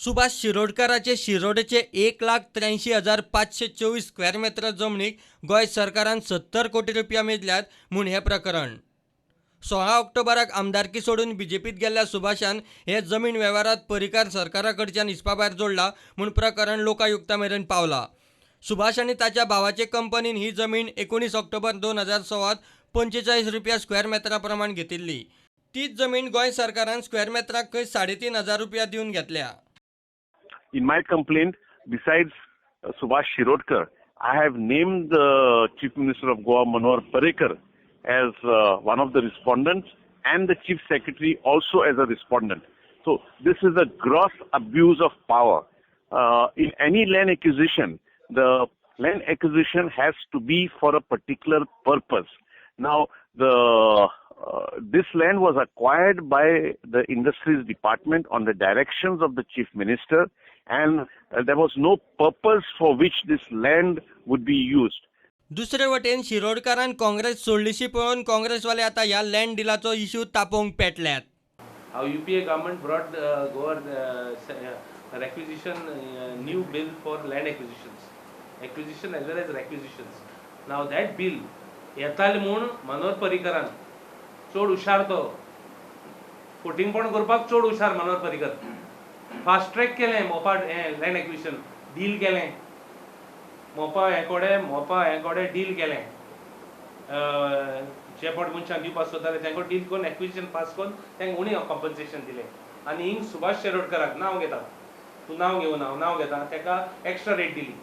Subhash शिरोडकाराचे शिरोडेचे 1,83,524 square मेत्र जमनीक गोंय सरकारान 70 कोटी रुपया मेजल्यात म्हूण हें प्रकरण. 16 ऑक्टोबराक आमदारकी सोडून बीजेपीत गेल्ल्या सुभाषान हे जमीन वेव्हारात पर्रीकार सरकारा कडच्यान हिसपाभायर जोडला म्हूण प्रकरण लोकायुक्ता मेरेन पावला. सुभाष आनी ताच्या भावाचे कंपनीन ही जमीन 19 ऑक्टोबर 2016त 45 रुपया स्क्वेअर मेत्रा प्रमाण घेतिल्ली. तीच जमीन गोंय सरकारान स्क्वेअर मेत्राक खंय 3500 रुपया दिवन घेतल्या. In my complaint, besides Subhash Shirodkar, I have named the Chief Minister of Goa, Manohar Parrikar, as one of the respondents and the Chief Secretary also as a respondent. So this is a gross abuse of power. In any land acquisition, the land acquisition has to be for a particular purpose. Now, the this land was acquired by the industries department on the directions of the Chief Minister, and there was no purpose for which this land would be used. दुसरे वटेन शिरोडकारान काँग्रेस सोडलीशी पळोवन काँग्रेसवाले आतां ह्या land डिलाचो issue तापोवंक पेटल्यात. How UPA government brought Goa requisition new bill for land acquisitions, acquisition as well as requisitions. Now that bill येताले म्हूण मनोहर पर्रीकरान, चड हुशार तो, फटींगपण करपाक चड हुशार मनोहर पर्रीकर, फास्ट ट्रॅक केलें. मोपा हें लँड एक्विजिशन डील केलें मोपा हे कडेन, मोपा हे कडेन डील केलें. जे पोट मनशांक दिवपाक सोदताले तांकां डील करून, एक्विजिशन पास करून तांकां उणें कॉम्पन्सेशन दिलें. आनी हिंग सुभाष शिरोडकराक, नांव घेता तूं, नांव घेवन हांव नांव घेता, ताका एक्स्ट्रा रेट दिली.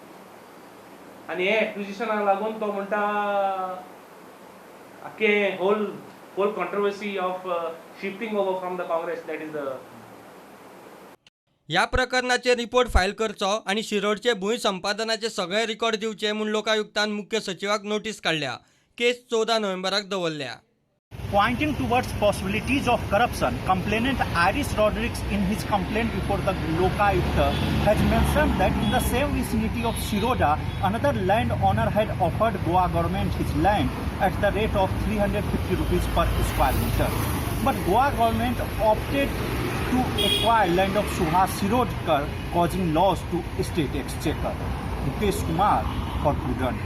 आनी हे एक्विजिशनाक लागून तो म्हणटा आख्खे whole controversy of shifting over from the Congress, that is the ह्या प्रकरणाचेर रिपोर्ट फायल करचो आनी शिरोडचे भूंय संपादनाचे सगळे रिकॉर्ड दिवचे म्हूण लोकायुक्तान मुख्य सचिवाक नोटीस काडल्या. केस 14 नोव्हेंबराक दवरल्या. Pointing towards possibilities of corruption, complainant Iris Rodriguez in his complaint before the Lokayukta has mentioned that in the same vicinity of Shiroda, another landowner had offered Goa government his land at the rate of 350 rupees per square meter. But Goa government opted to acquire land of Subhash Shirodkar, causing loss to state exchequer. Mukesh Kumar for Prudent.